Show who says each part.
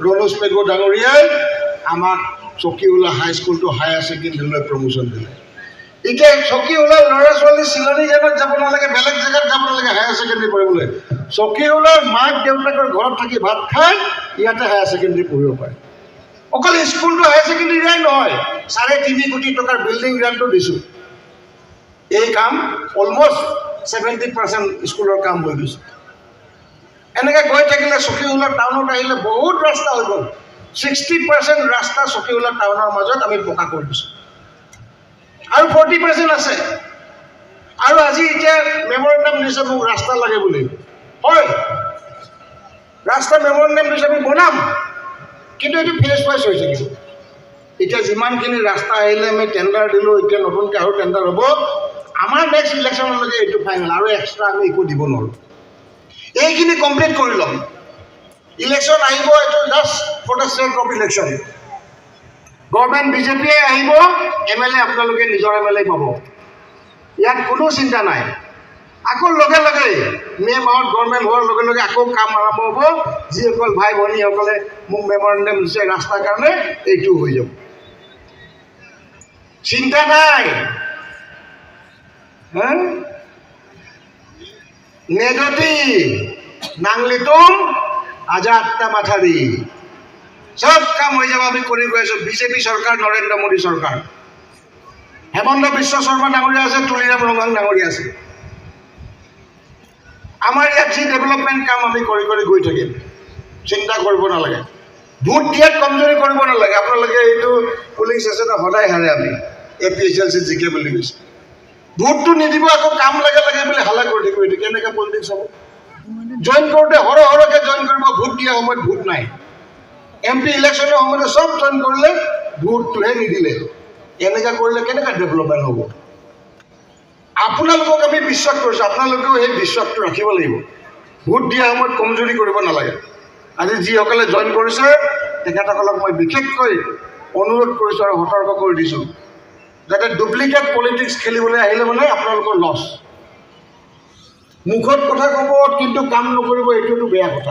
Speaker 1: ৰণোজ পেগু ডাঙৰীয়াই আমাক চকীহোলা হাইস্কুলটো higher ছেকেণ্ডেৰীলৈ promotion দিলে। এতিয়া চকীহোলাৰ ল'ৰা ছোৱালী চিলনীজানত যাব নালাগে, বেলেগ জেগাত যাব নালাগে হায়াৰ ছেকেণ্ডেৰী পঢ়িবলৈ। চকীহোলাৰ মাক দেউতাকৰ ঘৰত থাকি ভাত খাই ইয়াতে হায়াৰ ছেকেণ্ডেৰী পঢ়িব পাৰে। অকল স্কুলটো হায়াৰ ছেকেণ্ডেৰীয়াই নহয়, 3.5 কোটি টকাৰ বিল্ডিং গ্ৰাণ্টো দিছোঁ। এই কাম অলমষ্ট 70% স্কুলৰ কাম হৈ গৈছে। এনেকৈ গৈ থাকিলে চকীহোলা টাউনত আহিলে বহুত ৰাস্তা হৈ গ'ল। 60% ৰাস্তা চকীহোলা টাউনৰ মাজত আমি পকা কৰি দিছোঁ আৰু 40% আছে। আৰু আজি এতিয়া মেমৰেণ্ডাম দিছে মোক ৰাস্তা লাগে বুলি। হয়, ৰাস্তা মেমৰেণ্ডাম দিছে, আমি বনাম, কিন্তু এইটো ফেজ ৱাইজ হৈ থাকিব। এতিয়া যিমানখিনি ৰাস্তা আহিলে আমি টেণ্ডাৰ দিলোঁ, এতিয়া নতুনকৈ আৰু টেণ্ডাৰ হ'ব। আমাৰ নেক্সট ইলেকশ্যনলৈকে এইটো ফাইনেল, আৰু এক্সট্ৰা আমি একো দিব নোৱাৰোঁ। এইখিনি কমপ্লিট কৰি ল'ম। ইলেকশ্যন আহিব, এইটো just for the sake of election. Government বিজেপিয়ে আহিব, এম এল এ আপোনালোকে নিজৰ এম এল এ পাব, ইয়াত কোনো চিন্তা নাই। আকৌ লগে লগে মে' মাহত গভৰ্ণমেণ্ট হোৱাৰ লগে লগে আকৌ কাম আৰম্ভ হ'ব। যিসকল ভাই ভনীসকলে মোক মেমৰেণ্ডাম দিছে ৰাস্তাৰ কাৰণে, এইটো হৈ যাব, চিন্তা নাই। হা? নেদতি নাংলিতুম আজাদ মাথাৰি, চব কাম হৈ যাব। আমি কৰি গৈ আছোঁ। বিজেপি চৰকাৰ, নৰেন্দ্ৰ মোদী চৰকাৰ, হেমন্ত বিশ্ব শৰ্মা ডাঙৰীয়া আছে, তুলিৰাম ৰংহাং ডাঙৰীয়া আছে। আমাৰ ইয়াত যি ডেভেলপমেণ্ট কাম আমি কৰি কৰি গৈ থাকিম, চিন্তা কৰিব নালাগে। ভোট দিয়াত কমজোৰি কৰিব নালাগে আপোনালোকে। এইটো পলিং ষ্টেচনত সদায় হাৰে আমি, এপিএইচএলচি জিকে বুলি কৈছে। ভোটটো নিদিব, আকৌ কাম লাগে লাগে বুলি হাল্লা কৰি থাকিব। এইটো কেনেকৈ পলিটিক্স হ'ব? জইন কৰোঁতে সৰহ সৰহকৈ জইন কৰিব, ভোট দিয়া সময়ত ভোট নাই। এম পি ইলেকশ্যনৰ সময়তে চব জইন কৰিলে, ভোটটোহে নিদিলে। এনেকুৱা কৰিলে কেনেকুৱা ডেভেলপমেণ্ট হ'ব? আপোনালোকক আমি বিশ্বাস কৰিছোঁ, আপোনালোকেও সেই বিশ্বাসটো ৰাখিব লাগিব। ভোট দিয়া সময়ত কমজোৰি কৰিব নালাগে। আজি যিসকলে জইন কৰিছে, তেখেতসকলক মই বিশেষকৈ অনুৰোধ কৰিছোঁ আৰু সতৰ্ক কৰি দিছোঁ, যাতে ডুপ্লিকেট পলিটিক্স খেলিবলৈ আহিলে মানে আপোনালোকৰ লছ। মুখত কথা ক'ব কিন্তু কাম নকৰিব, এইটোতো বেয়া কথা।